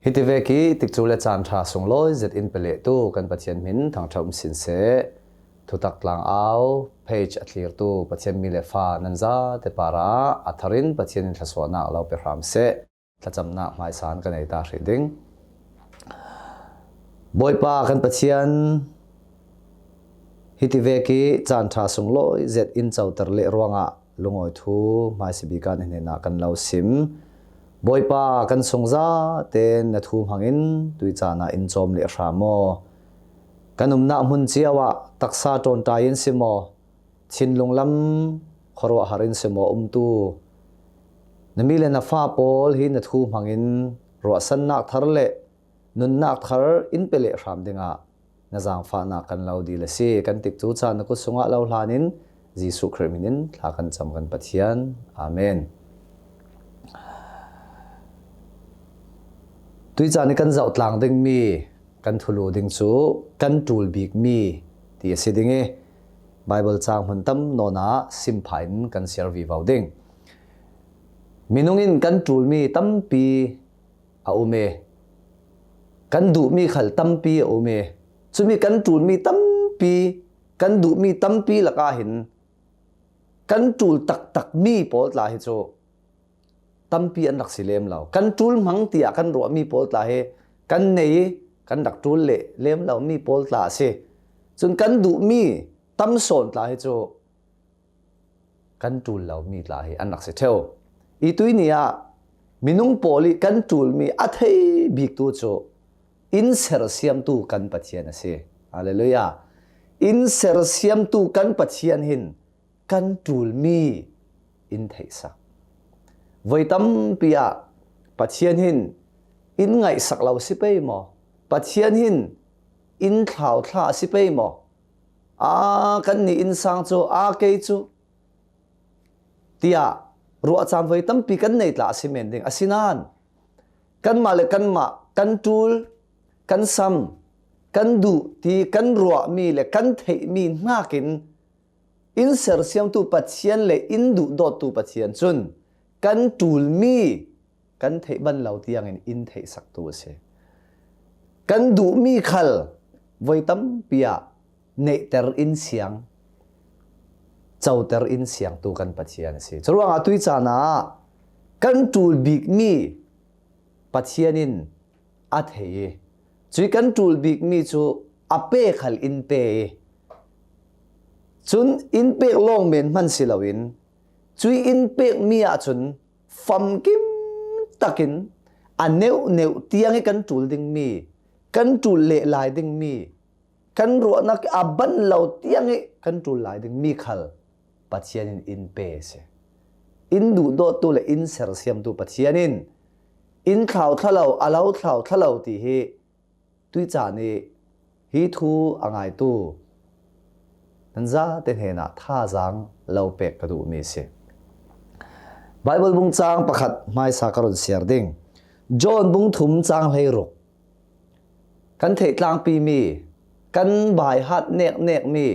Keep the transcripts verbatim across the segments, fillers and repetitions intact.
Hiti vek i tikcu le caan ṭha sunglawi zet in pe lehtu kan Pathian hmin thangṭhat um sin seh. Thutak tlang au page a thlirtu Pathian mi le fa nan zate parah a tharin Pathian in thluasuahnak lo pe hram seh. Thlacamnak hmaisa in ka nei ta hrih ding. Bawipa kan Pathian, hiti vek i caan ṭha sunglawi zet in coter leh ruangah lungawi thu hmaisa bik ah na hnenah kan lo sim. Bawipa, kan sung zate na thu hmangin tuicaan ah in cawm leh hram aw. Kan umnak hmun cio ah taksa ṭawnṭai in si maw, thinlung lam khuaruahhar in si maw umtu na mi le na fa pawl hi na thu hmangin ruahsannak thar le nunnak thar in pe leh hram dingah na zaangfahnak kan lo dil a si. Kan tikcu caan na kut sungah lo hlanin Jesuh Khrih hminin thla kan cam kan Pathian. Amen. Tuicaan i kan zoh tlang dingmi kan thulu ding cu kan ṭul bikmi ti a si ding i, Baibal caang hmun tam nawn ah sim phah in kan siar vivo ding. Minung in kan ṭulmi tampi a um i, kan duhmi khal tampi a um i, cumi kan ṭulmi tampi, kan duhmi tampi lakah hin kan ṭul taktakmi pawl tla hi cu tampi an rak si lem lo. Kan ṭul hmang tiah kan ruahmi pawl tla hi kan nei i kan rak ṭul leh lem lomi pawl tla a si. Cun kan duhmi tam sawn tla hi cu kan ṭul lomi tla hi an rak si ṭheu. I tuihni ah minung pawl i kan ṭulmi a thei biktu cu in sersiamtu kan Pathian a si. Hallelujah. In sersiamtu kan Pathian hin kan ṭulmi in theihsak. Voi tampi ah Pathian hin in ngaihsak lo a si pei maw? Pathian hin in thlauthla a si pei maw? Aa, kannih innsang cu, aa, kei cu, tiah ruahcaan voi tampi kan nei tla a si men ding. Asinain kanmah le kanmah kan ṭul, kan sam, kan duh ti kan ruahmi le kan theihmi hnakin in sersiamtu Pathian le in duhdawttu Pathian cun kan ṭulmi kan theih ban lo tiangin in theihsaktu a si. Kan duhmi khal voi tampi ah neihter in siang, coter in siangtu kan Pathian a si. Curuangah tuicaan ah kan ṭul bikmi Pathian in a thei i, cui kan ṭul bikmi cu a pe khal in pe i, cun in pek lawng men hman si loin, cui in pekmi ahcun famkim takin a neuh neuh tiang i kan ṭul dingmi, kan ṭul leh lai dingmi, kan ruahnak a ban lo tiang i kan ṭul lai dingmi khal Pathian in in pe a si. In duhdawttu le in sersiamtu Pathian in in thlauthla lo, a lo thlauthla lo ti hi tuicaan i hi thu a ngaitu nan zate hnenah thazaang lo pek ka duhmi a si. Baibal bung caang pakhat hmaisa ka run siar ding. John bung thum caang hleiruk. Kan theih tlangpi mi, kan baihat neknek mi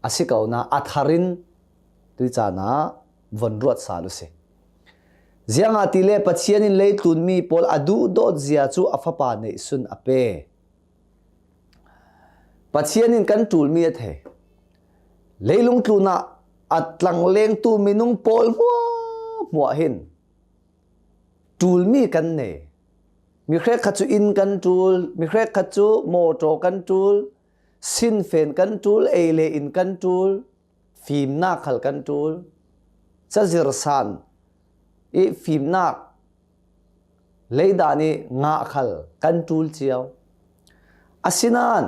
a si ko nain a thar in tuicaan ah von ruat sal u si. Ziangahtile Pathian in leitlun mi pawl a duhdawt zia cu a Fapa neihsun a pe. Pathian in kan ṭulmi a thei. Leilung tlun ah a tlanglengtu minung pawl hmuahhmuah hin ṭulmi kan nei. Mi hrekkhat cu inn kan ṭul, mi hrekkhat cu mawṭaw kan ṭul, sinfen kan ṭul, ei le in kan ṭul, fimnak khal kan ṭul, cazir san i fimnak leidan i ngah khal kan ṭul cio. Asinain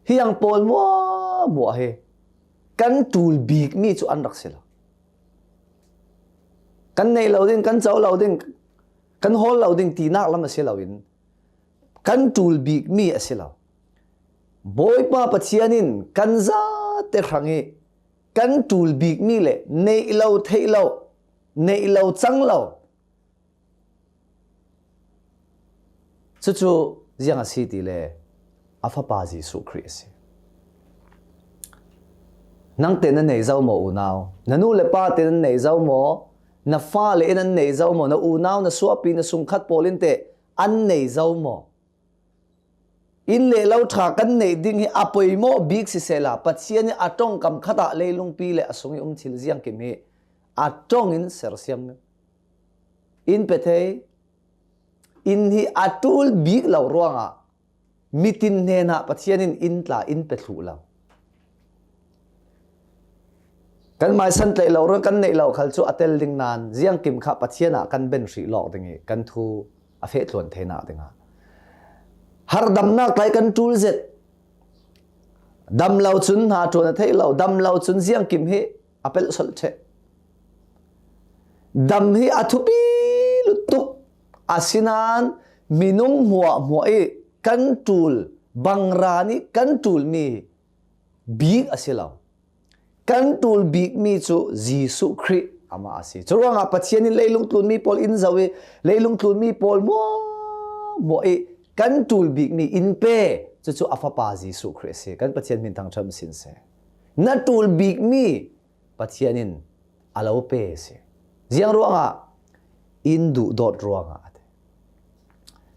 hi ang pawl hmuahhmuah hi kan ṭul bikmi cu an rak si lo. Kan neih lo ding, kan co lo ding, kan hawl lo ding tinak lam a si loin kan ṭul bikmi a si lo. Bawipa Pathian in kan zate hrang i kan ṭul bikmi le neih lo theih lo, neih lo cang lo. Cucu ziang a si ti le a Fapa Jesuh Khrih a si. Nangte na nei zo maw, unau? Na nu le pate na nei zo maw? Na fale in an nei zo maw? Na unau, na suahpi, na sungkhat pawl in teh an nei zo maw? Inn le lo ṭha kan neih ding hi a poimawh bik sisela, Pathian hi a ṭawngkam khatah leilungpi le a sung i um thil ziangkim hi a ṭawngin sersiam in pe thei. Inn hi a ṭul bik lo ruangah mitin hnenah Pathian in inn tla in pe thluh lo. Kan maisan tlaih lo ruang kan neih lo khal chu a tel ding nan ziangkim kha Pathian ah kan ben hrih lawk ding hi kan thu a feh tluan theinak dingah hardamnak tlai kan ṭul zet. Dam lo cun hna ṭuan a theih lo, dam lo cun ziangkim hi a pelh solh ṭheh. Dam hi a thupi lutuk, asinain minung hmuahhmuah i kan ṭul, bangran i kan ṭulmi bik a si lo. Kan ṭul bikmi cu Jesuh Khrih amah a si. Curuangah Pathian in leilung tlunmi pawl in zoh i leilung tlunmi pawl hmuahhmuah i kan ṭul bikmi in pe, cucu a Fapa Jesuh Khrih a si. Kan Pathian hmin thangṭhat sin seh. Na ṭul bikmi Pathian in a lo pe a si. Ziang ruangah? In duhdawt ruangah a ti.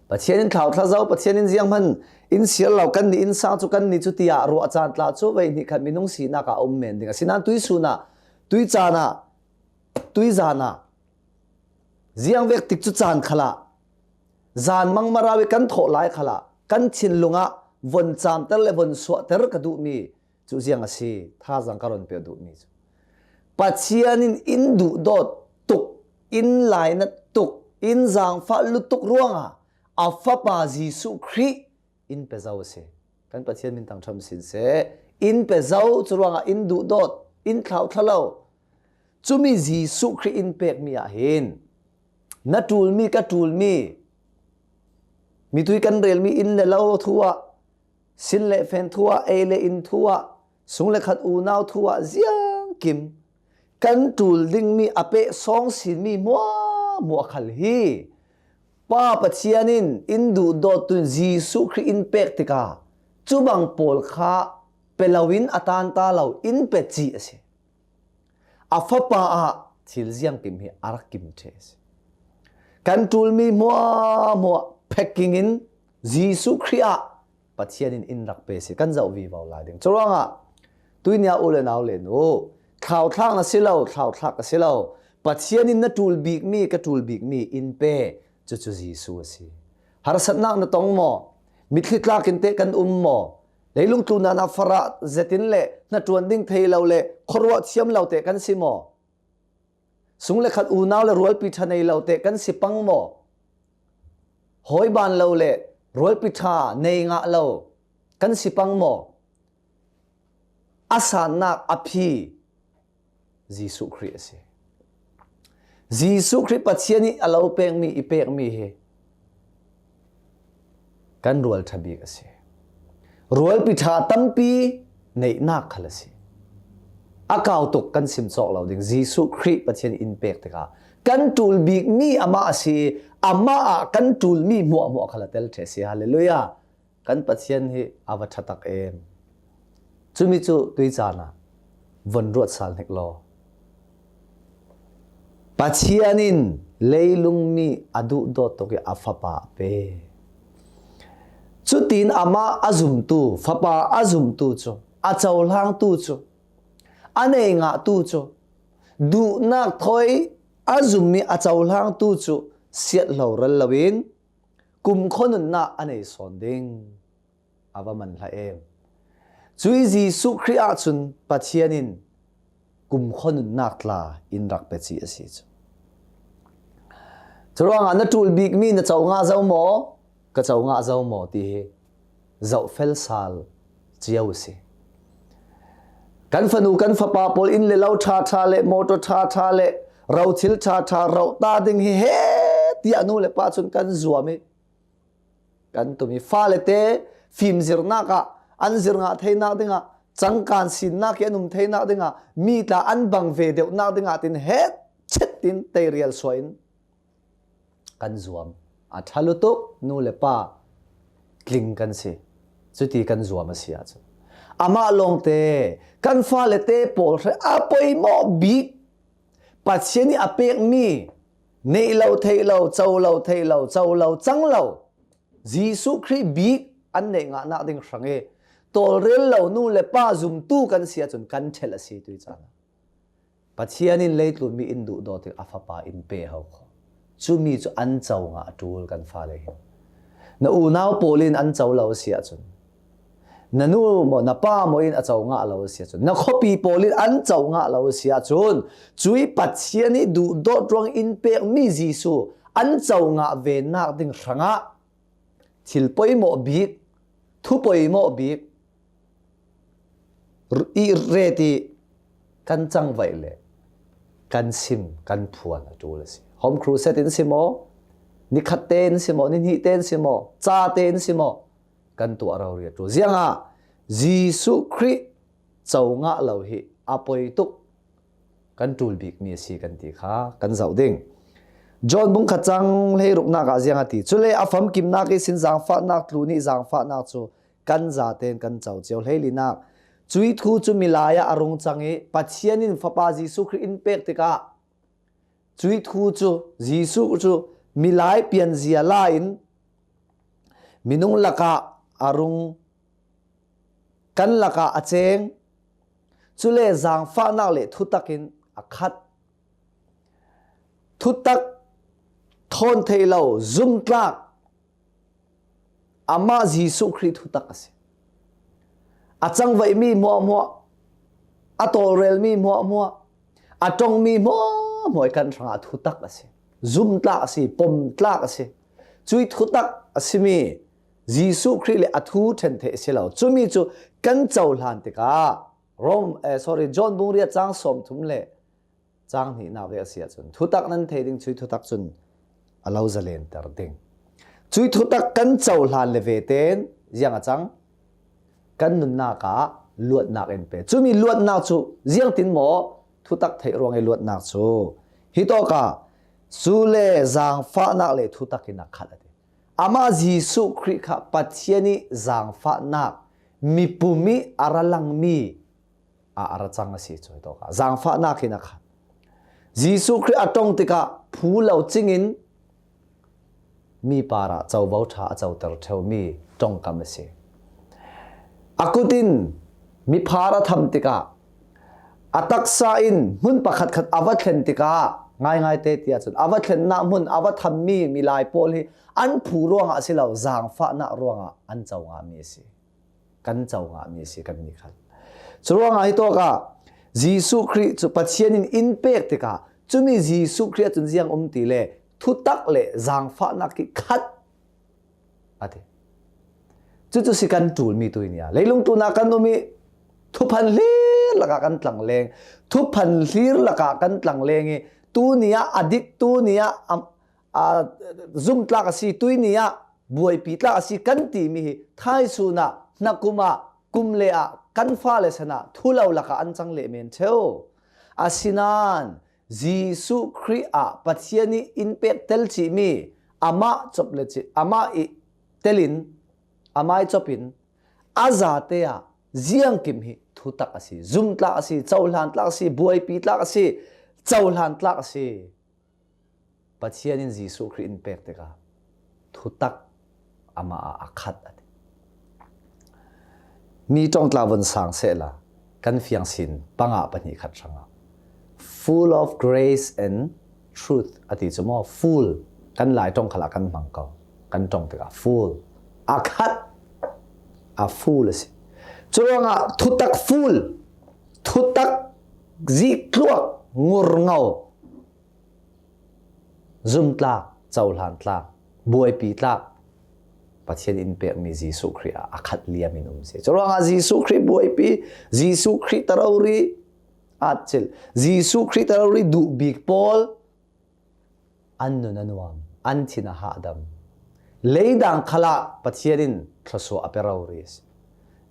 Pathian in thlauthla zo, Pathian in zianghman in siar lo, kan ni in sang cu kan ni cu tiah ruah caan tla cu vei hnih khat minung sinak ah a um men ding. Asinain tuisun ah, tuicaan ah, tuizan ah, ziangvek tik cu caan khalah, zan mangmarau i kan thawh lai khalah kan thinlung ah von camter le von suahter ka duhmi cu ziang a si, thazaang ka ron piak duhmi cu Pathian in in duhdawt tuk, in lainat tuk, in zaangfah lutuk ruangah a Fapa Jesuh Khrih in pe zo a si. Kan Pathian hmin thangṭhat sin seh. In pe zo, curuangah in duhdawt, in thlauthla lo. Cumi Jesuh Khrih in pekmi ah hin na ṭulmi, ka ṭulmi, mitui kan relmi inn le lo thu ah, sin le fen thu ah, ei le in thu ah, sung le khat unau thu ah, ziangkim kan ṭul dingmi a peh sawng sinmi hmuahhmuah khal hi Pa Pathian in in duhdawt tuin Jesuh Khrih in pek tikah cubang pawl kha pe loin a tanta lo in pe cih a si. A Fapa ah thil ziangkim hi a rak kim ṭheh a si. Kan ṭulmi hmuahhmuah pheking in Jesuh Khrih ah Pathian in in rak pe si, kan zoh vivo lai ding. Curuangah tuinia u le nau le nu, thlauthlak na si lo, thlauthlak ka si lo, Pathian in na ṭul bikmi, ka ṭul bikmi in pe, cucu Jesuh a si. Harsatnak na tong maw? Mitthli tlak in teh kan um maw? Leilung tlunnak na farah zetin le hnaṭuan ding thei lo le khuaruah thiam lo teh kan si maw? Sung le khat unau le rualpi ṭha nei lo teh kan si pang maw? Hawi ban lo le rualpi ṭha nei ngah lo kan si pang maw? A sannak a phi Jesuh Khrih a si. Jesuh Khrih Pathian ih a lo pekmi, i pekmi hi kan rual ṭha bik a si. Rualpi ṭha tampi neihnak khal a si. A kau tuk kan sim cawk lo ding. Jesuh Khrih Pathian in pek tikah kan ṭul bikmi amah a si. Amah ah kan ṭulmi hmuahhmuah khal a tel ṭheh a si. Hallelujah! Kan Pathian hi a va ṭha tak em. Cumi cu tuicaan ah von ruat sal hnik law. Pathian in leilungmi a duhdawt tuk ih a Fapa a pe. Cutin amah a zumtu, Fapa a zumtu cu, a cohlangtu cu, a nei ngahtu cu, duhnak thawi a zummi a cohlangtu cu siat hlo ral loin kumkhua nunnak a nei sawn ding. A va man hlah em. Cui Jesuh Khrih ahcun Pathian in kumkhua nunnak tla in rak pe cih a si cu. Curuangah na ṭul bikmi na co ngah zo maw? Ka co ngah zo maw? Ti hi zohfel sal cio a si. Kan fanu, kan fapa pawl in le lo ṭha ṭha le mawṭaw ṭha ṭha le rothil ṭha ṭha roh ta ding hi he tiah nu le pa cun kan zuam ih kan tum ih fale te fimzirnak ah an zir ngah theinak dingah, cangkan sinnak ih an um theinak dingah, mi tla an bang ve deuhnak dingah tin het chet in teirial suah in kan zuam. A ṭha lutuk nu le pa tling kan si. Cuti kan zuam a si ahcun amah lawngte kan fale te pawl hre a poimawh bik Pathian ih a pekmi neih lo theih lo, co lo theih lo, co lo cang lo, Jesuh Khrih bik an neih ngahnak ding hrang i, tawlrel lo nu le pa zumtu kan si ahcun kan ṭhelh a si tu i caan ah. Pathian in leitlun mi in duhdawt tikah a fapa in pe ho kho. Cumi cu an co ngah a ṭul kan fale hin. Na unau pawl in an co lo a si ahcun, na nu maw, na pa maw in a co ngah lo a si ahcun, na khuapi pawl in an co ngah lo a si ahcun, cui Pathian ih duhdawt ruang in pekmi Jesuh an co ngah vennak ding hrangah thil poimawh bik, thu poimawh bik, r-, i ret i kan cangvaih le kan sim, kan phuan a ṭul a si. Home crusade in si maw, nikhat te in si maw, nihnih te in si maw, ca te in si maw, kan tuah rori a ṭul. Ziangah Jesuh Khrih co ngah lo hi a poi tuk kan ṭul bikmi a si kan ti kha kan zoh ding. John bung khat cang hleiruknak ah ziang a ti. Cule a famkimnak ihsin zangfahnak tlun i zangfahnak cu kan zaten kan co cio. Hleilinak, cui thu cu milai ah a rung cang i Pathian in Fapa Jesuh Khrih in pek tikah cui thu cu, Jesuh cu milai pianzia la in minung lakah a rung, kan lakah a ceng. Cule zangfahnak le thutak in a khat. Thutak thawn theih lo, zumtlak, amah Jesuh Khrih thutak a si. A cangvaihmi hmuahhmuah, a tawlrelmi hmuahhmuah, a ṭongmi hmuahhmuah i kan hrangah thutak a si. Zumtlak a si, pomtlak a si. Cui thutak a simi Jesuh Khrih le a thu ṭhen theih a si lo. Cumi cu kan cohlan tikah Rom, eh, sorry, John bung riat cang sawmthum le cang hnihnak vek a si ahcun thutak nan thei ding, cui thutak cun a lo zalenter ding. Cui thutak kan cohlan le ve tein ziang a cang? Kan nunnak ah luatnak in pe. Cumi luatnak cu ziangtin maw? Thutak theih ruang i luatnak cu. Hitawkah cule zangfahnak le thutak in a khat a ti. Amah Jesuh Khrih kha Pathian ih zangfahnak mipum ih a ra langmi ah a ra cang a si cu hitawkah zangfahnak hi a khat. Jesuh Khrih a ṭong tikah phu lo cingin mi parah covo ṭha a coter ṭheumi ṭongkam a si. A kut in miphar a tham tikah, a taksa in hmun pakhatkhat a va thlen tikah, ngaingai te tiah cun a va thlennak hmun a va thammi milai pawl hi an phu ruangah a si lo, zangfahnak ruangah an co ngahmi a si. Kan co ngahmi a si kannih khan. Curuangah hitawkah Jesuh Khrih cu Pathian in in pek tikah cumi Jesuh Khrih ahcun ziang um ti le thutak le zangfahnak hi khat a ti. Cucu si kan ṭulmi tuni ah. Leilung tlunah kan um ih thuphan hlir lakah kan tlangleng. Thuphan hlir lakah kan tlangleng ih tuni ah a dik, tuni ah a, a zumtlak a si, tuni ah buaipi tlak a si kan timi hi thaisun ah, hnakum ah, kum le ah kan fale san ah thu lo lakah an cang leh men ṭheo. Asinain Jesuh Khrih ah Pathian ih in pek tel cihmi amah cop le cih, amah ih telin, amah ih copin a zate ah ziangkim hi thutak a si, zumtlak a si, cohlan tlak a si, buaipi tlak a si, cohlan tlak a si. Pathian in Jesuh Khrih in pek tikah thutak amah ah a khat a ti. Mi ṭong tla vun sang sehla kan fiang sin panga pahnih khat hrangah full of grace and truth a ti cu maw? Full, kan Lai ṭong khalah kan hmang ko. Kan ṭong tikah full, a khat, a full a si. Curuangah thutak full, thutak zihtluak, ngurngo, zumtlak, cohlantlak, buaipitlak Pathian in pekmi Jesuh Khrih ah a khat liam in um si. Curuangah Jesuh Khrih buaipi, Jesuh Khrih tarori, at cil, Jesuh Khrih tarori duh bik pawl an nun a nuam, an thin a hahdam. Leidang khalah Pathian in thluasuah a pe rori a si.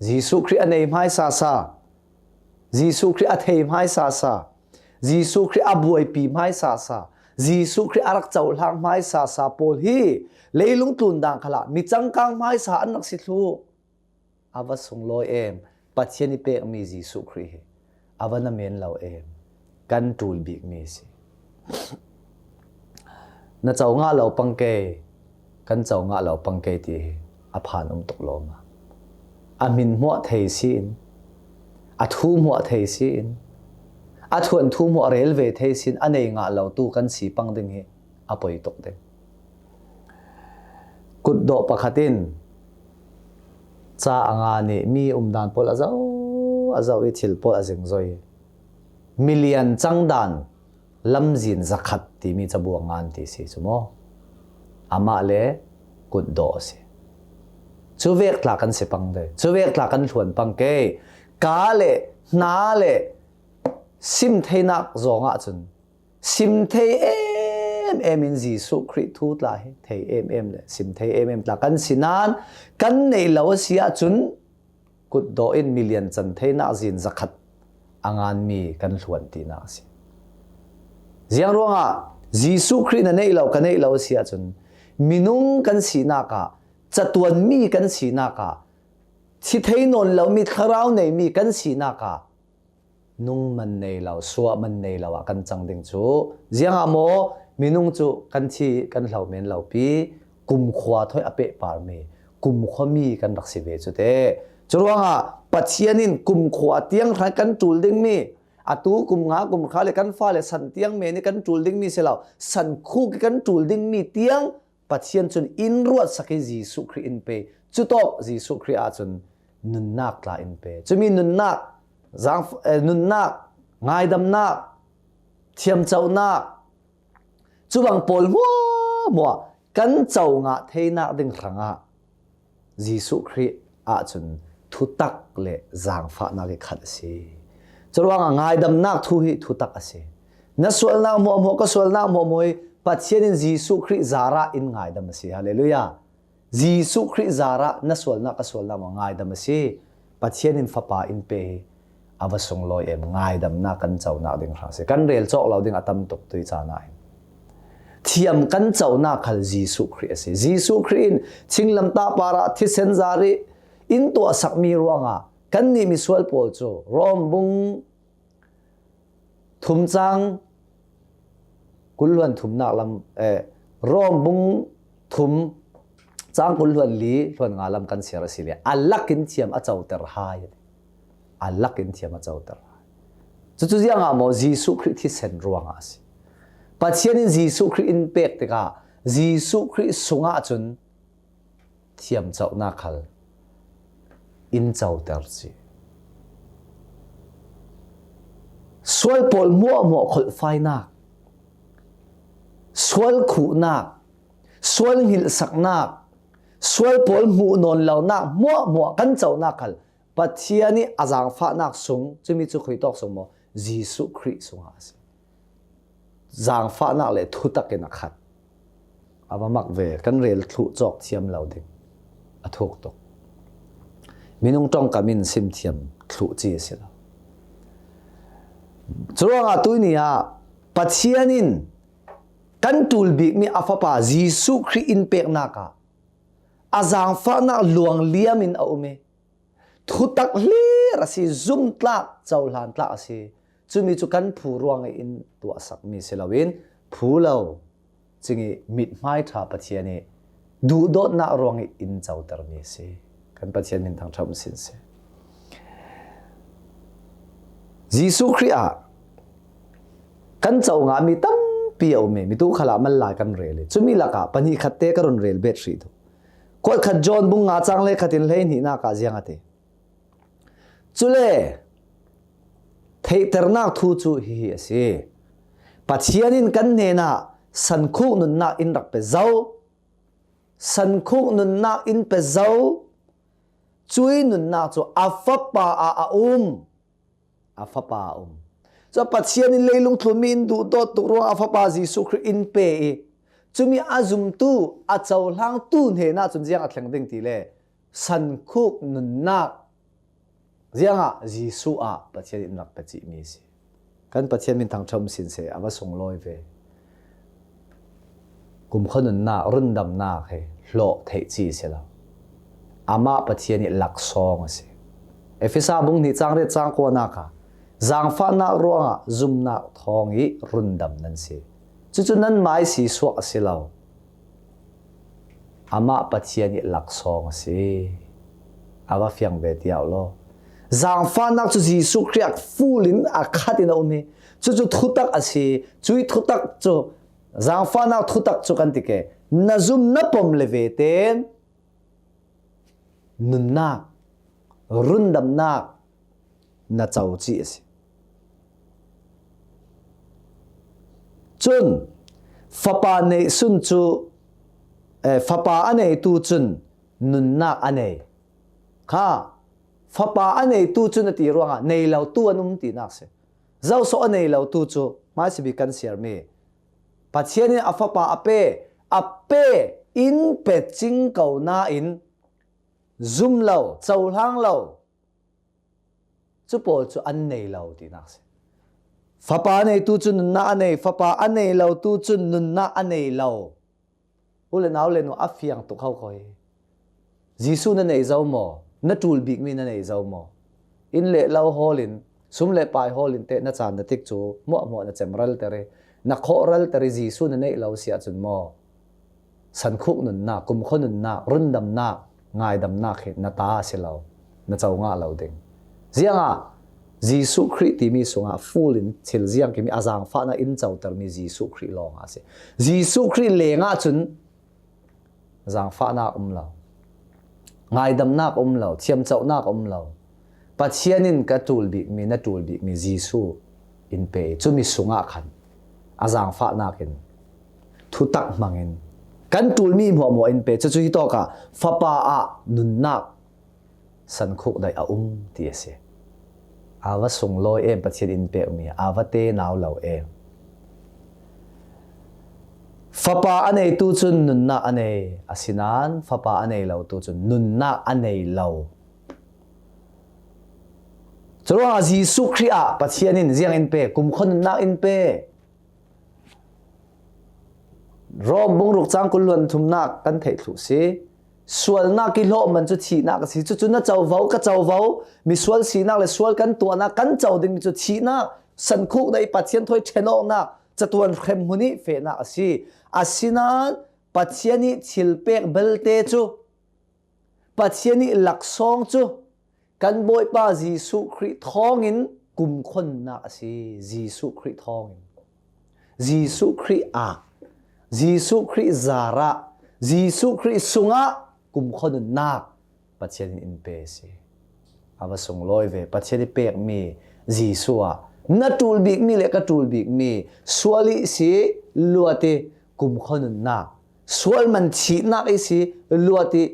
Jesuh Khrih a nei hmaisa sa, Jesuh Khrih a thei hmaisa sa, Jesuh Khrih a buaipi hmaisa sa, Jesuh Khrih a rak cohlang hmaisa sa pawl hi leilung tlun dang khalah mi cangkang hmaisa an rak si thluh. A va sunglawi em, Pathian i pekmi Jesuh Khrih hi a va na men lo em, kan ṭul bikmi a si. Na co ngah lo pang kei, kan co ngah lo pang kei ti hi a phan um tuk lawm a. A min hmuah thei si-in, a thu hmuah thei si-in, a thuan thu hmuah rel ve thei si-in a nei ngah lo tu kan si pang ding hi a poi tuk ding. Kutdawh pakhat in ca a ngan i mi umdan pawl a zoh, a zoh i thil pawl a zingzoi. Milian cang dan lamzin zakhat timi cabu a ngan ti si cu maw? Amah le kutdawh a si. Cuvek tla kan si pang dei. Cuvek tla kan hluan pang kei. Ka le hna le sim theinak zawng ahcun sim thei em em in Jesuh Khrih thu tla hi thei em em le sim thei em em tla kan si nain kan neih lo a si ahcun kutdawh in milian can theinak zin zakhat a nganmi kan hluan tinak a si. Ziang ruangah Jesuh Khrih na neih lo, ka neih lo a si ahcun minung kan sinak ah, catuanmi kan sinak ah, thi thei nawn lomi thlarau neimi kan sinak ah nung man nei lo, suah man nei lo ah kan cang ding cu, ziangah maw minung cu kan thi kan hlo men lo pi, kumkhua thawi a pehparmi kumkhuami kan rak si ve cu te. Curuangah Pathian in kumkhua tiang hran kan ṭul dingmi, atu kum nga kum hra le kan fale san tiang men i kan ṭul dingmi si lo, san khuk i kan ṭul dingmi tiang Pathian cun in ruatsak i Jesuh Khrih in pe. Cutawk Jesuh Khrih ahcun nunnak tla in pe. Cumi nunnak, zang, eh, nunnak, ngaidamnak, thiamcohnak, cubang pawl hmuahhmuah kan co ngah theinak ding hrangah Jesuh Khrih ahcun thutak le zaangfahnak i khat a si. Curuangah ngaidamnak thu hi thutak a si. Na sualnak hmuahhmuah, ka sualnak hmuahhmuah hi Pathian in Jesuh Khrih zarah in ngaidam a si. Hallelujah. Jesuh Khrih zarah na sualnak, ka sualnak maw ngaidam a si. Pathian in Fapa in pe hi a va sunglawi em, ngaidamnak kan conak ding hra a si. Kan rel cawk lo ding a tam tuk tui caan ah hin. Thiam kan conak khal Jesuh Khrih a si. Jesuh Khrih in thinglamtah parah thisen zarih in tuahsakmi ruangah kannih misual pawl cu Rom bung thum cang kul hluan thumnak lam, eh, Rom bung thum cang kul hluan li hluan nga lam kan siar a si le a lak in thiam a coter hai. A lak in thiam a coter hai. Cucu ziangah maw Jesuh Khrih thisen ruangah a si. Pathian in Jesuh Khrih in pek tikah Jesuh Khrih sungah cun thiamcohnak khal in coter ci. Sual pawl hmuahhmuah kholhfainak, sual khuhnak, sual hngilhsaknak, sual pawl hmuh nawn lonak hmuahhmuah kan conak khal Pathian i a zaangfahnak sung, cumi cu khuitawk sung maw, Jesuh Khrih sungah a si. Zaangfahnak le thutak in a khat. A va mak ve, kan rel thluh cawk thiam lo ding a thuk tuk. Minung ṭongkam in sim thiam thluh ci a si lo. Curuangah tuihni ah Pathian in kan ṭul bikmi a Fapa Jesuh Khrih in peknak ah a zaangfahnak luang liam in a um i, thutak hlir a si, zumtlak, cohlan tlak a si. Cumi cu kan phu ruang i in tuahsakmi si loin, phu lo, cing i mithmai ṭha Pathian i duhdawtnak ruang i in cotermi a si. Kan Pathian min thangṭhat um sin si. Jesuh Khrih ah kan co ngahmi tampi a um i, mitu khalah mal lai kan rel i, cumi lakah pahnih khat te ka run rel bet hrih duh. Kuat khat John bung nga cang hlei khat in hlei hnihnak ah ziang a ti. Cule theihternak thu cu hihi a si. Pathian in kan hnenah sankhuk nunnak in rak pe zo. Sankhuk nunnak in pe zo. Cui nunnak cu a Fapa ah a um. A Fapa a um. Cu Pathian in leilung tlunmi in duhdawt tuk ruang a Fapa Jesuh Khrih in pe i, cumi a zumtu, a cohlangtu hnenah cun ziang a thleng ding ti le sankhuk nunnak ziangah Jesuh ah Pathian in rak pe cihmi a si. Kan Pathian min thangṭhat um sin seh, a va sunglawi ve. Kumkhua nunnak, rundamnak hi hlawh theih ci si lo. Amah Pathian i laksawng a si. Efesa bung hnih cang riat cang kuanak ah zaangfahnak ruangah zumnak thawng i rundam nan si. Cucu nanmah ih sisuak a si lo. Amah Pathian ih laksawng a si. A va fiang ve tiau law. Zaangfahnak cu Jesuh Khrih ah full in a khat in a um hi. Cucu thutak a si. Cuih thutak cu, zaangfahnak thutak cu kan ti ke. Na zum na pom le ve tein nunnak, rundamnak na co cih a si. Cun fapa neih sun cu, eh, fapa a neitu cun nunnak a nei. Kha, fapa a neitu cun a ti ruangah nei lo tu an um tinak si. Zoso a nei lo tu cu hmaisabik kan siarmi. Pathian in a fapa a pe, a pe in pe cing ko nain zum lo, cohlang lo, cu pawl cu an nei lo tinak si. Fapa a neitu cu nunnak a nei, fapa a nei lo tu cun nunnak a nei lo. U le nau le nu a fiang tuk ho ko hi. Jesuh na nei zo maw? Na ṭul bikmi na nei zo maw? Inn le lo hawl in, sum le pai hawl in teh na caan na tik cu hmuahhmuah na cem ralter i, na khawh ralter i Jesuh na neih lo si ahcun maw? Sankhuk nunnak, kumkhua nunnak, rundamnak, ngaidamnak hi na ta a si lo, na co ngah lo ding. Ziangah Jesuh Khrih timi sungah full in thil ziangkimi a zaangfahnak in cotermi Jesuh Khrih lawng a si. Jesuh Khrih lengah cun zaangfahnak um lo, ngaidamnak um lo, thiamcohnak um lo. Pathian in ka ṭul bikmi, na ṭul bikmi Jesuh in pe i cumi sungah khan a zaangfahnak in thutak hmangin kan ṭulmi hmuahhmuah in pe. Cucu hitawkah fapa ah nunnak sankhuk daih a um ti a si. A va sunglawi em Pathian in pekmi, a va te nau lo em. Fapa a neitu cun nunnak a nei, asinain fapa a nei lotu cun nunnak a nei lo. Curuangah Jesuh Khrih ah Pathian in ziang in pe, kumkhua nunnak in pe. Rom bung ruk cang kul hluan thumnak kan theih thluh si. Sualnak i hlawh man cu thihnak a si. Cucu na covo, ka covo, misual sinak le sual kan tuahnak kan co dingmi cu thihnak, sankhuk daih i Pathian thawi ṭhen awknak, catuan hremhmun i fehnak a si. Asinain Pathian i thil pek belte cu, Pathian i laksawng cu kan Bawipa Jesuh Khrih thawngin kumkhua nunnak a si. Jesuh Khrih thawngin, Jesuh Khrih ah, Jesuh Khrih zarah, Jesuh Khrih sungah kumkhua nunnak Pathian in in pe a si. A va sunglawi ve, Pathian i pekmi Jesuh ah na ṭul bikmi le ka ṭul bikmi sual i si luat i kumkhua nunnak, sual man thihnak i si luat i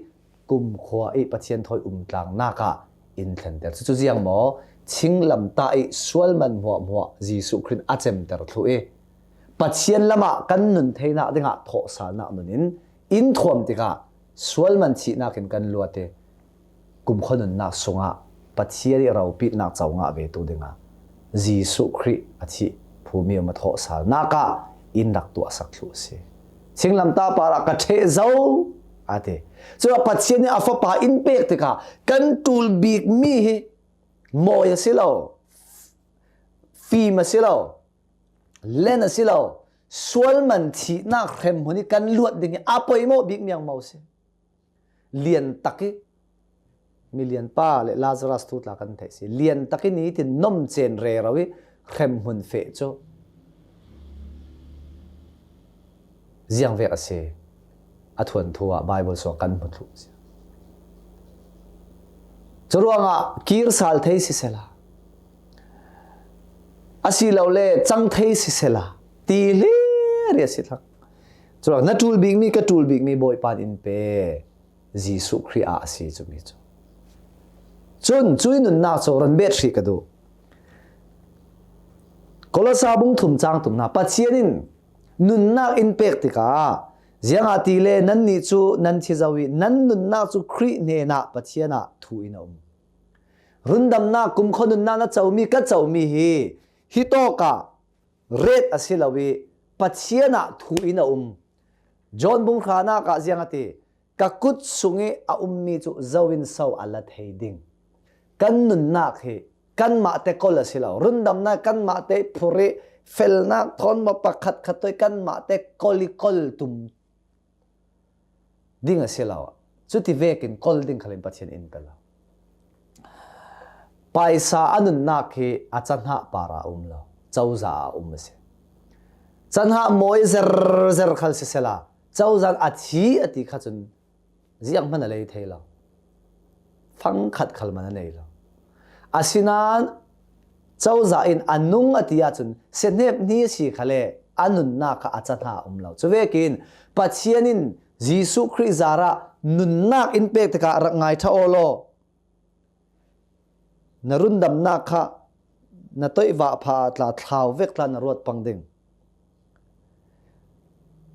kumkhua i Pathian thawi umtlangnak ah in thlenter. Cucu ziang maw? Thinglamtah i sual man hmuahhmuah Jesuh Khrih in a cemter thluh i Pathian lamah kan nun theinak dingah thawhsalnak nun in in thuam tikah sual man thihnak in kan luat i kumkhua nunnak sungah Pathian i ropitnak co ngah vetu dingah Jesuh Khrih a thih phumi um a thawhsalnak ah in rak tuahsak thluh a si. Thinglamtah parah ka ṭheh zo, a ti. Cuah Pathian nih a fapa in pek tikah kan ṭul bikmi hi mawi a si lo, fim a si lo, len a si lo, sual man thihnak hremhmun hi kan luat ding hi a poimawh bik miangmo a si. Lian tak i, milian pa le Lazarus thu tla kan theih si. Lian tak i nitin nomcen rero i hremhmun feh cu ziangvek a si. A thuanthu ah Baibal sungah kan hmu thluh a si. Curuangah kir sal thei sisela, asilole cang thei sisela, ti hlir i a si thlang. Curuangah na ṭul bikmi, ka ṭul bikmi Bawipa in in pe. Jesuh Khrih ah a si cumi cu. Cun cuih nunnak cu ron bet hrih ka duh. Kolosa bung thum cang thumnak, Pathian in nunnak in pek tikah, ziangahtile nannih cu nan thi zo i nan nunnak cu Khrih hnenah Pathian ah thu in a um. Rundamnak, kumkhua nunnak na comi, ka comi hi hitawkah ret a si lo i Pathian ah thu in a um. John bung hranak ah ziang a ti, ka kut sung i a ummi cu zo in so a la thei ding? Kan nunnak hi kanmah te kol a si lo, rundamnak kanmah te phurh i felnak thawn maw pakhat khat tawh i kanmahte kol i kol tum ding a si lo. Cuti vekin kol ding khalin Pathian in pe lo. Paisa a nunnak hi a cahnah par a um lo, cozah a um a si. Cahnah mawi zer zer khal sisela, cozah a thi a ti kha cun zianghman a lei thei lo. Fangkhat khal man a nei lo. Asinain cozah in a nung a ti ahcun siahnep hni a si khale, a nunnak kha a cahnah a um lo. Cuvekin Pathian in Jesuh Khrih zarah nunnak in pek tikah rak ngai ṭha aw law, na rundamnak kha na toihvah pha ah tla thlau vek tla na ruat pang ding.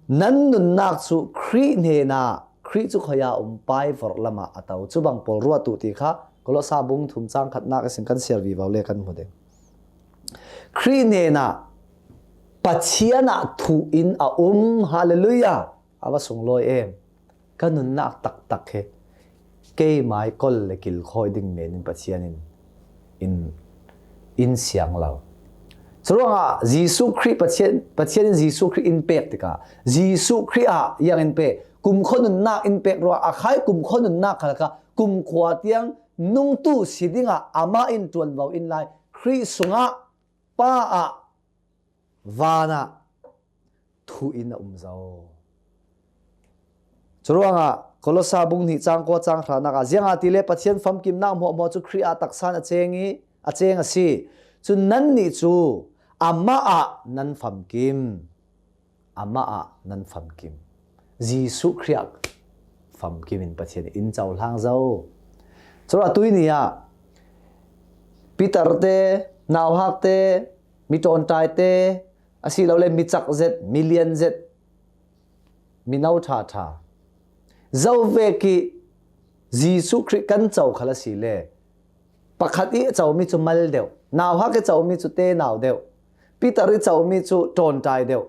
Nan nunnak cu Khrih hnenah, Khrih cu khuaya um pai vorh lamah a to, cubang pawl ruat uh ti kha Kolosa bung thum cang khatnak ihsin kan siar vivo le kan hmu ding. Khrih hnenah Pathian ah thuh in a um. Hallelujah! A va sunglawi em. Ka nunnak taktak hi keimai kol le kilkhawi ding men in Pathian in, in, in siang lo. Curuangah Jesuh Khrih Pathian, Pathian in Jesuh Khrih in pek tikah Jesuh Khrih ah ziang in pe, kumkhua nunnak in pek ruah a khai kumkhua nunnak khal kha kumkhua tiang nungtu si dingah amah in ṭuanvo in lai Khrih sungah Pa ah vanah thuh in a um zo. Curuangah Kolosa bung hnih cang kua cang hranak ah, ziangahtile Pathian famkimnak hmuahhmuah cu Khrih ah taksan a ceng i, a ceng a si. Cun nannih cu amah ah nan famkim. Amah ah nan famkim. Jesuh Khrih ah famkim in Pathian in cohlang zo. Curuangah tuini ah Peter te, nauhak te, mi ṭawnṭai te, asilole mi cak zet, mi lian zet, mino ṭha ṭha. Zo vek i Jesuh Khrih kan co khal a si le, pakhat i a comi cu mal deuh, nauhak i comi cu te nau deuh, Peter i comi cu ṭawnṭai deuh,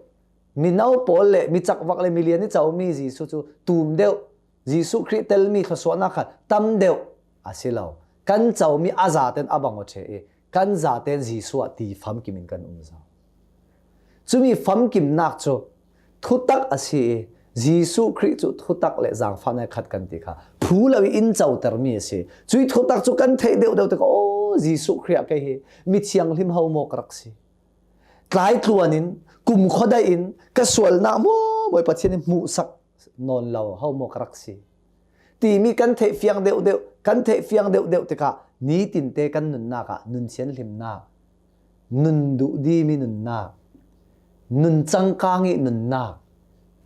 mino pawl le mi cakvak le milian i comi Jesuh cu tum deuh, Jesuh Khrih telmi thluasuahnak kha tam deuh a si lo. Kan comi a zaten a bang aw ṭhe i, kan zaten Jesuh ah ti famkim in kan um zo. Cumi famkimnak cu thutak a si i, Jesuh Khrih cu thutak le zaangfahnak khat kan ti kha phu lo i in cotermi a si. Cui thutak cu kan theih deuhdeuh tikah, aw, Jesuh Khrih ah kei hi mithianghlim ho maw ka rak si. Tlai tluan in, kumkhua daih in, ka sualnak hmuahhmuah Pathian in hmuhsak nawn lo ho maw ka rak si timi kan theih fiang deuhdeuh, kan theih fiang deuhdeuh tikah nitinte kan nunnak ah nun thianhlimnak, nun duh dimi nunnak, nun cangkang i nunnak,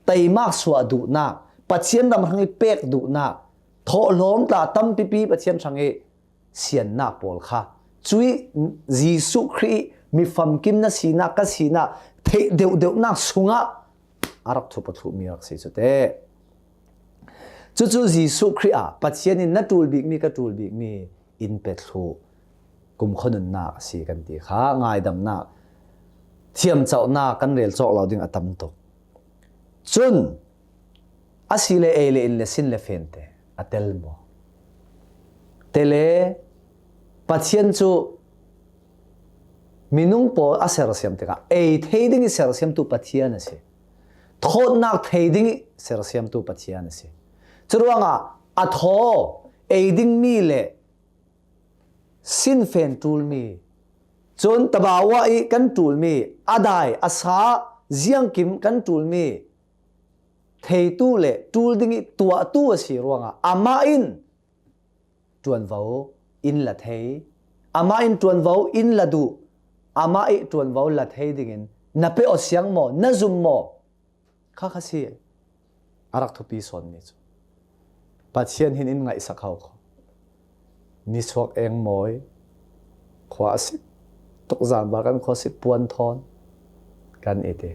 teimak suah duhnak, Pathian ram hrang i pek duhnak, thawhlawm tla tampipi Pathian hrang i siannak pawl kha cui Jesuh Khrih mi famkim na sinak, ka sinak theih deuhdeuhnak sungah a rak thup a thluhmi rak si cu te. Cucu Jesuh Khrih ah Pathian in na ṭul bikmi, ka ṭul bikmi in pe thluh kumkhua nunnak a si kan ti kha ngaidamnak, thiamcohnak kan rel cawk lo ding a tam tuk. Cun a si le ei le in le sin le fen te a tel maw? Te le Pathian cu minung pawl a sersiam tikah ei thei ding i sersiamtu Pathian a si. Thawtnak thei ding i sersiamtu Pathian a si. Curuangah a thaw ei dingmi le sinfen ṭulmi, cun tabawa i kan ṭulmi, a dai, a sa, ziangkim kan ṭulmi theitu le ṭul ding i tuahtu a si ruangah amah in ṭuanvo in la thei, amah in ṭuanvo in la duh, amah i ṭuanvo la thei dingin na pe aw siang maw, na zum maw? Kha kha si a rak thupi sawnmi cu Pathian hin in ngaihsak ho kho. Nisuak engmawi khua a si tuk, zanbal kan khua si puan thawn kan i ti.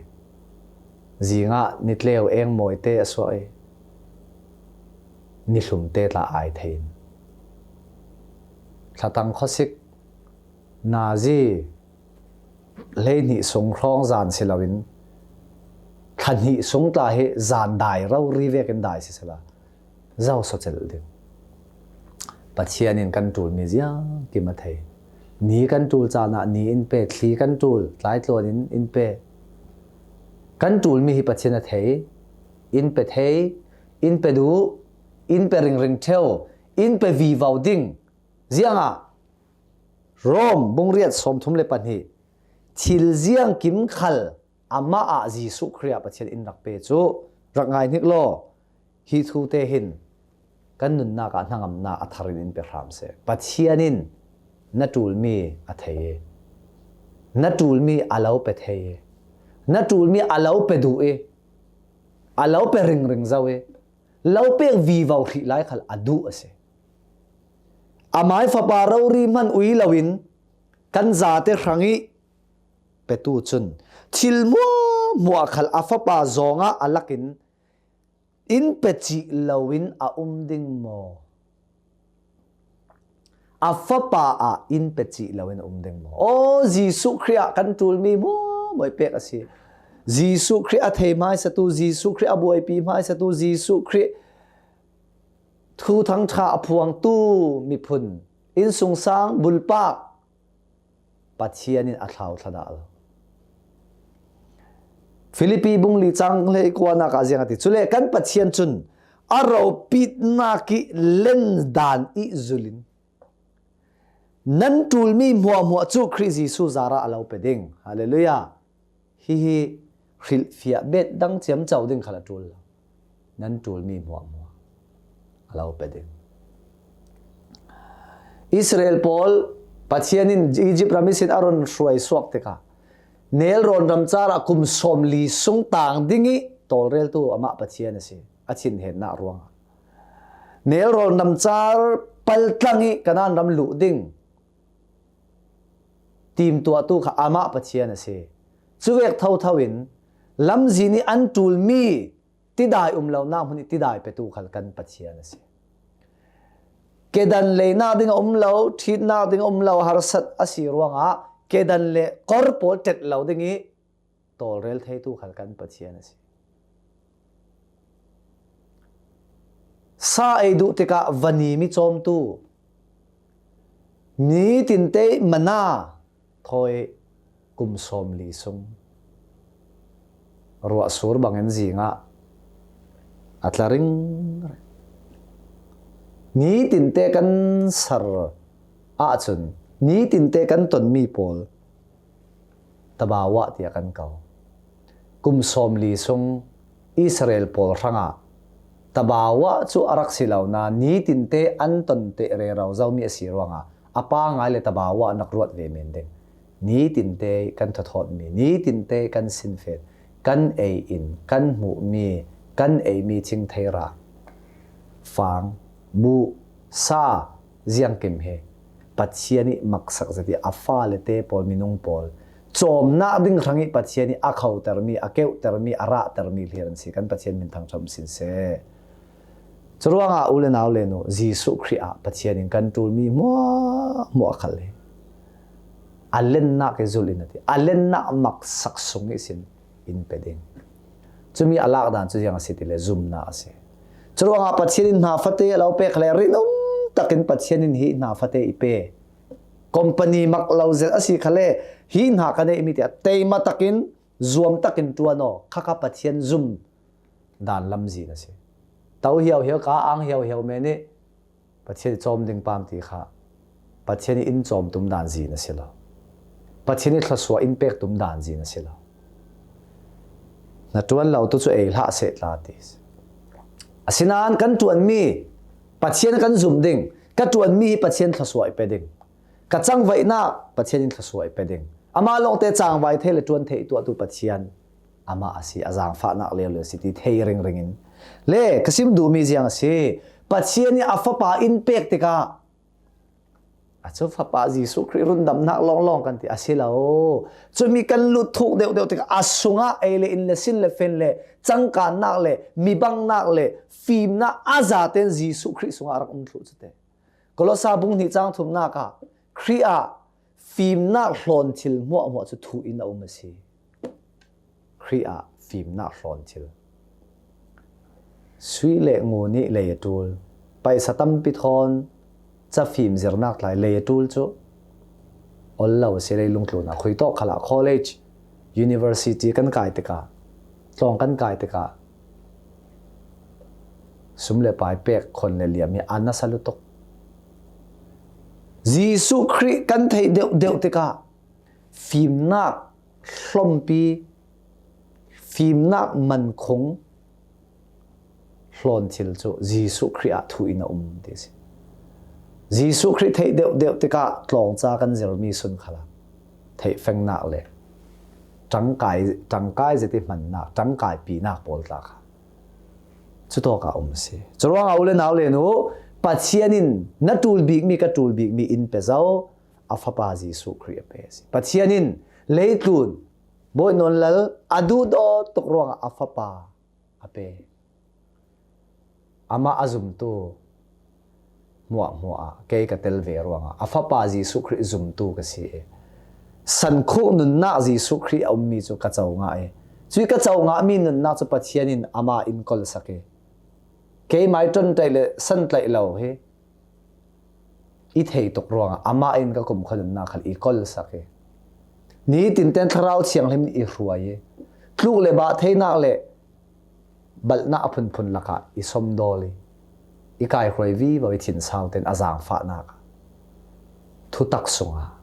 Zingah nitleu engmawi te a suah i nihlum te tla ai thei in thlatang khuasik nazi hleihnih sung hrawng zan si loin thla hnih sung tla hi zan dai rori vekin dai si sela zo saw celh ding. Pathian in kan ṭulmi ziangkim a thei. Ni kan ṭul caan ah ni in pe, thli kan ṭul tlai tluan in in pe. Kan ṭulmi hi Pathian a thei, in pe thei, in pe duh, in pe ringring ṭheu, in pe vivo ding. Ziangah Rom bung riat sawmthum le pahnih, thil ziangkim khal amah ah Jesuh Khrih ah Pathian in rak pe cu rak ngai hnik law, hi thute hin kan nunnak ah hnangamnak a thar in in pe hram seh. Pathian in na ṭulmi a thei i, na ṭulmi a lo pe thei i, na ṭulmi a lo pe duh i, a lo pe ringring zo i, lo pek vivo hrih lai khal a duh a si. Amai Fapa rori hman ui loin kan zate hrang i petu cun thil hmuahhmuah khal a Fapa zawng ah a lakin in pe cih loin a um ding maw? A Fapa ah in pe cih loin a um ding maw? Aw, Jesuh Khrih ah kan ṭulmi hmuahhmuah i pek a si. Jesuh Khrih a thei hmaisatu, Jesuh Khrih a buaipi hmaisatu, Jesuh Khrih thuthang ṭha a phuangtu miphun, innsungsang, bulpak, Pathian in a thlauthla dah lo. Filipi bung li cang hleikuanak ah ziang a ti. Cule kan Pathian cun a ropitnak i len dan i zulin nan ṭulmi hmuahhmuah cu Khrih Jesuh zarah a lo pe ding. Hallelujah. Hihi hrilhfiah bet dang ciamco ding khal a ṭul lo. Nan ṭulmi hmuahhmuah a lo pe ding. Israel pawl Pathian in Egypt ram ihsin a run hruai suak tikah Nel rawn ramcar ah kum sawmli sung tang ding i tawlreltu amah Pathian a si, a thinhennak ruangah. Nel rawn ramcar paltlang i Kanaan ram luh ding timtuahtu kha amah Pathian a si. Cuvek thotho in lamzin i an ṭulmi tidai um lonak hmun i tidai petu khal kan Pathian a si. Kedan leinak ding a um lo, ṭhitnak ding a um lo, harsat a si ruangah kedan le kor pawl ṭet lo ding i tawlrel theitu khal kan Pathian a si. Sa ei duh tikah vanim i cawmtu, nitinte mana thawi kum sawmli sung ruahsur bangin zingah a tla ringring. Nitinte kan sar ahcun nitinte kan tonmi pawl tabawa tiah kan ko. Kum sawmli sung Israel pawl hrangah tabawa cu a rak si lo nain nitinte an ton teh rero zomi a si ruangah a pangai le tabawa an rak ruat ve men ding. Nitinte kan thawthawtmi, nitinte kan sinfen, kan ei in, kan hmuhmi, kan eimi thingthei ra, fang, buh, sa, ziangkim hi Pathian i maksak zet i a fale te pawl, minung pawl cawmnak ding hrang i Pathian i a khotermi, a keuhtermi, a rahtermi hlir an si. Kan Pathian min thangṭhat um sin seh. Curuangah u le nau le nu, Jesuh Khrih ah Pathian in kan ṭulmi hmuahhmuah khal hi a lennak i zulh in a ti, a lennak maksak sung ihsin in pe ding. Cumi a lak dan cu ziang a si ti le zumnak a si. Curuangah Pathian in hna fate a lo pek le rinum takin Pathian in hi hna fate i pe. Company mak lo zet a si khale hi hna ka neihmi tiah teima takin zuam takin ṭuan aw, khakha Pathian zum dan lamzin a si. To hiauhiau ka ang hiauhiau men i Pathian i cawm ding pam ti kha Pathian i in cawm tum dan zin a si lo. Pathian i thluasuah in pek tum dan zin a si lo. Na ṭuan lo tu cu ei hlah seh tla ti. Asinain kan ṭuanmi Pathian kan zumh ding, ka ṭuanmi hi Pathian thluasuah i pe ding. Ka cangvaihnak Pathian in thluasuah i pe ding. Amah lawngte cangvai thei le ṭuan thei i tuahtu Pathian amah a si, a zaangfahnak leuleu a si ti thei ringring in. Le ka sim duhmi ziang a si, Pathian i a Fapa in pek tikah a cu Fapa Jesuh Khrih rundamnak lawnglawng kan ti a si lo. Cumi kan lut thuk deuhdeuh tikah a sungah ei le in le sin le fen le cangkannak le mibangnak le fimnak a zaten Jesuh Khrih sungah a rak um thluh cu te. Kolosa bung hnih cang thumnak ah Khrih ah fimnak hlawn thil hmuahhmuah cu thu in a um a si. Khrih ah fimnak hlawn thil. Sui le ngun i lei a ṭul. Paisa tampi thawn cafim zirnak tlai lei a ṭul cu. Ol lo si leilung tlunah khuitawk khalah college, university kan kai tikah, tlawng kan kai tikah, sum le pai pek khon le liam hi a nasa lutuk. Jesuh Khrih kan theih deuhdeuh tikah fimnak hlompi, fimnak mankhung hlawn thil cu Jesuh Khrih ah thuh in a um ti si. Jesuh Khrih theih deuhdeuh tikah tlawngca kan zirmi sun khalah theih fengnak le ṭangkai, ṭangkai zet i hmannak, ṭangkai pinak pawl tla kha cutawkah um si. Curuangah u le nau le nu, Pathian in na ṭul bikmi, ka ṭul bikmi in pe zo, a Fapa Jesuh Khrih a pe si. Pathian in leitlun Bawi Nawn Lal a duhdaw tuk ruangah a Fapa a pe. Amah a zumtu hmuahhmuah ah kei ka tel ve ruangah a Fapa Jesuh Khrih zumtu ka si i, sankhuk nunnak Jesuh Khrih a ummi cu ka co ngah i, cui ka co ngahmi nunnak cu Pathian in amah in kolsak i, keimah i ṭonṭaih le santlaih lo hi i thei tuk ruangah amah in ka kumkhua nunnak khal i kolsak i, nitin ten Thlarau Thianghlim in i hruai i, tluk le bah theinak le balhnak a phunphun lakah i somdawl i, i kaihruai vivo i thinsau ten a zaangfahnak ah thutak sungah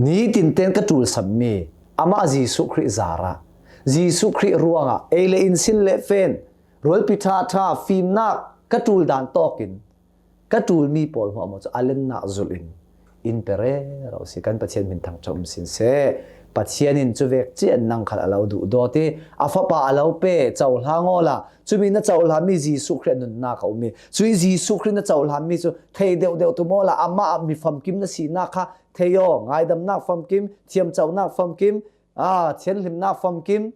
nitin ten ka ṭulsammi amah Jesuh Khrih zarah, Jesuh Khrih ruangah ei le in sin le fen, rualpi ṭhaṭha, fimnak ka ṭul dan tawkin ka ṭulmi pawl hmuahhmuah cu a lennak zulh in in pe rero si. Kan Pathian hmin thangṭhat um sin seh. Pathian in cuvek cian nang khal a lo duhdawt i a Fapa a lo pe, cohlang awla cumi na cohlanmi Jesuh Khrih a nunnak a um i, cui Jesuh Khrih na cohlanmi cu thei deuhdeuh tum awla amah ah mi famkim na sinak kha thei aw, ngaidamnak famkim, thiamcohnak famkim, aa, thianhlimnak famkim,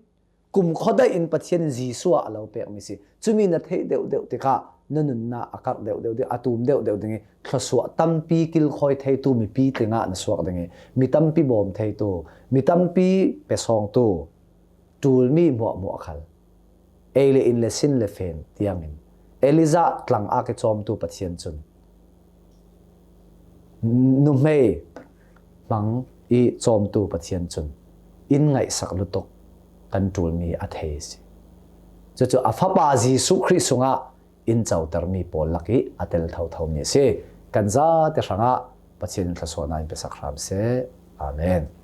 kumkhua daih in Pathian in Jesuh ah a lo pekmi si. Cumi na theih deuhdeuh tikah na nunnak a karh deuhdeuh ding, a tum deuhdeuh ding i, thluasuah tampi kilkhawi theitu mipi tlingah na suak ding i, mi tampi bawm theitu, mi tampi pesawngtu, ṭulmi hmuahhmuah khal ei le in le sin le fen tiangin Elijah tlang a kicawmtu Pathian cun, nuhmei hmang i cawmtu Pathian cun in ngaihsak lutuk kan ṭulmi a thei si. Cucu a Fapa Jesuh Khrih sungah in cotermi pawl lak i a tel thothomi a si. Kan zate hrangah Pathian in thluasuahnak in pesak hram seh. Amen.